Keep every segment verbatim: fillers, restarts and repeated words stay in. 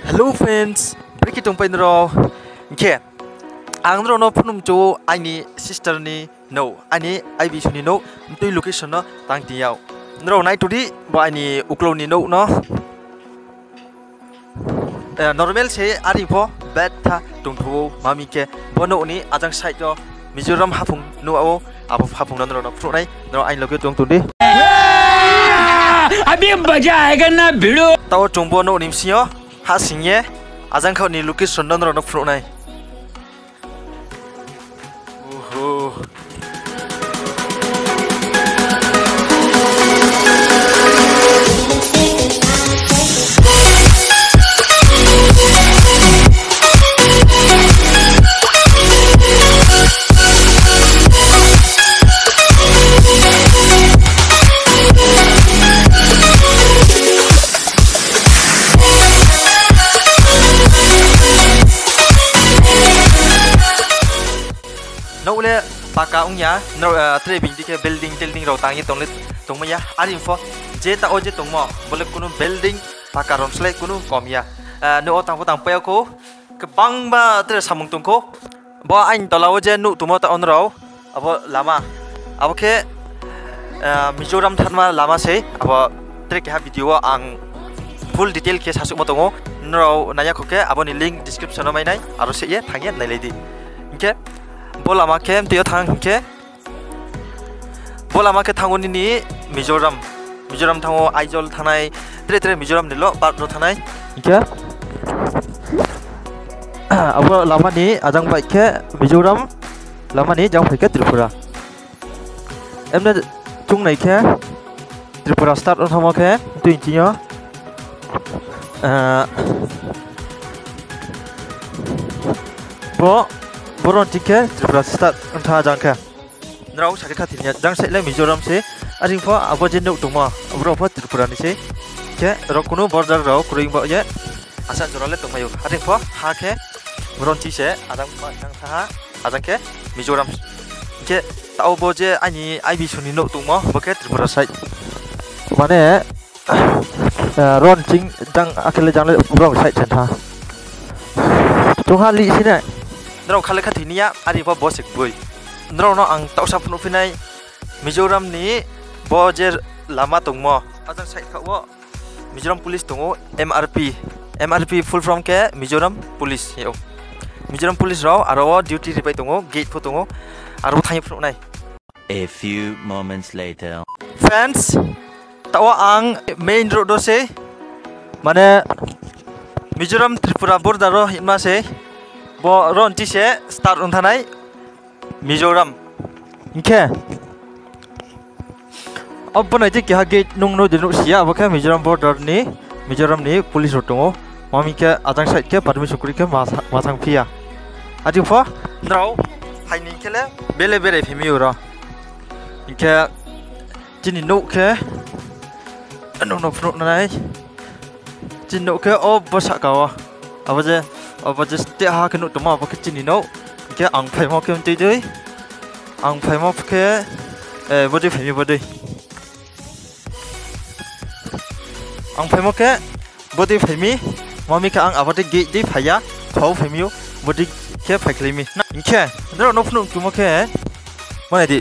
Hello friends, brekhe tongpai nrao? Hing khe ang nrao no phnuh mchu ou aini sister ni nouh, aini I B song ni nouh, mtui location no tang tong yag. Nrao nai tong di, bo aini uklau ni nouh no. Normal se, are pho betha tongtho ou, ma hing khe bo nouh ni ajang side yo Mizoram haphung nuh ou, abo haphung no nrao no phnuh nai, nrao aini loge tong tong di. अभी मजा आएगा ना भिड़ो। Taoh chung bo nouh ni bsing yo hahsoing ye ajang khaoh ni location no nrao no phnuh nai. Nouh le paka ong ya, tre bini dei khe building telding rao tang ye tong le tongmai ya. Are pho je taoh wo je tongmo, bo le kunu building paka rao slái kunu kom ya. Nouh wo tang pho tang pai ya khou, kbangma tre samung tong khou. Bo aini tola wo je nuh tongmo taoh wo nrao, abo lama, abo khe Mizoram thanngma lama sei, abo tre keha video wo ang full detail khe sasuhmo tong ou. Nrao nai ya khou khe abo ni link description wo mai nai, aro se ye thanng ye nailai di. Hing khe bo lama khe mtui yo thanng hing khe, bo lama khe thanng ou nini Mizoram. Mizoram thanng ou, Aizawl thanngnai, tre tre Mizoram ni lo part rao thanngnai. Hing khe abo lama ni ajang bai khe Mizoram, lama ni jang phai khe Tripura. Emne chung nai khe Tripura start ong thanngmo khe tui ching yo, bo, bo rao ching khe Tripura start ong thanng ajang khe. Nrao sa khe khathoi ni ya, jang side le Mizoram se, are pho abo je nouh tongmo, abo rao pho Tripura ni sei. Khe aro kunu border rao kroi ong ba ye, asa jora le tongmai ou. Are pho ha khe boro ni ching se ajang ma nang tha ha, ajang khe Mizoram. Hing khe taoh bo je aini I B song ni nouh tongmo, bo khe Tripura side. Mane, aro ni ching jang akhe le jang le boro side se tha. Chung ha lih si nai. Nrao kha le khathoi ni ya, are pho bo se gboi. Nrao no ang taoh sa phnuh phi nai, Mizoram ni bo je lama tongmo, ajang side khaoh wo Mizoram police tong ou, M R P. M R P full form khe Mizoram police hing ou. Mizoram police rao aro wo duty ripai tong ou, gate pho tong ou, aro thanng ye phnuh nai. A few moments later. Friends, taoh wo ang main road wo sei, mane Mizoram Tripura border wo hingma sei, bo aro ni ching se start ong thanng nai Mizoram. Hing khe abo nai di keha gate nung no de nuh si ya, abo khe Mizoram border ni, Mizoram ni police rao tong ou. Ma hing khe ajang side khe permission kroi khe ma thanng phi ya. Are pho nrao phai ni khe le bele berai phai mi ou ro. Hing khe chini nouh khe, nung no phnuh nai. Chini nouh khe o bo sahka wo. Abo je, abo je steh ha khe nuh tongmo, abo khe chini nouh. Hing khe ang phaimo khe mtui dei. Ang phaimo khe, bodei phai mi bodei. Ang phaimo khe bodei phai mi, ma hing khe ang abo dei gate dei phai ya, khau phai mi ou, bodei khe phaikhlai mi. Hing khe nrao no phnuh tongmo khe, manai di,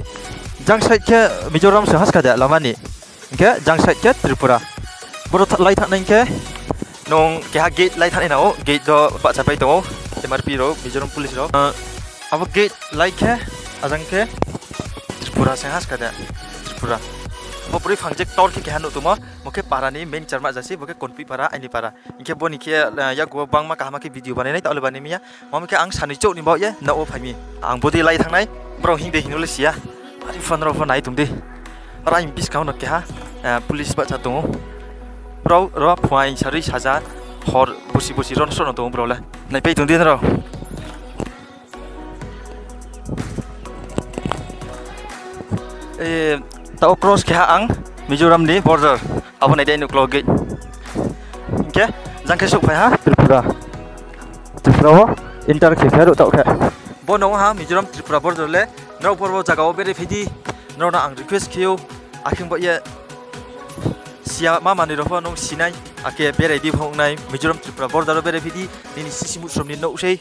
jang side khe Mizoram se haska de lama ni. Hing khe jang side khe Tripura. Boro lai thanngnai hing khe, nung keha gate lai thanngnai nang ou, gate do bahchapai tong ou, M R P rao, Mizoram police rao. Abo gate lai khe, ajang khe Tripura se haska de, Tripura. Bo broi phang je ktor khe keha nuh tongmo, bo khe para ni main charma jasi, bo khe Konpui para, aini para. Hing khe bo ni khe, yakgu wo bangma kaham khe video banai nai, taoh le banai mi ya. Ma hing khe ang sanoi chouh ni baoh ye nouh wo phai mi. Ang bodei lai thanngnai, brao hing dei hing no le si ya. Are pho nrao pho nai tong di. Aro aini buskang no keha police bahcha tong ou. Brao ro phuaing sarui saja, hor bosi bosi ro no sroh no tong ou brao le. Naipai tong di nrao. Taoh cross khe ha ang Mizoram ni border. Abo nai dei nuklau gate. Hing khe jang khe souhphai ha Tripura. Tripura wo enter khe phai ruh taoh khe. Bo no ha Mizoram Tripura border le. Nrao pho bo zaga wo berai phai di. Nrao no ang request khe ou. Akhe bo ye si ya ma manoi rao pho nung si nai. Akhe berai di phungnai Mizoram Tripura border wo berai phi di, nini sisi muhsrom ni nouh sei.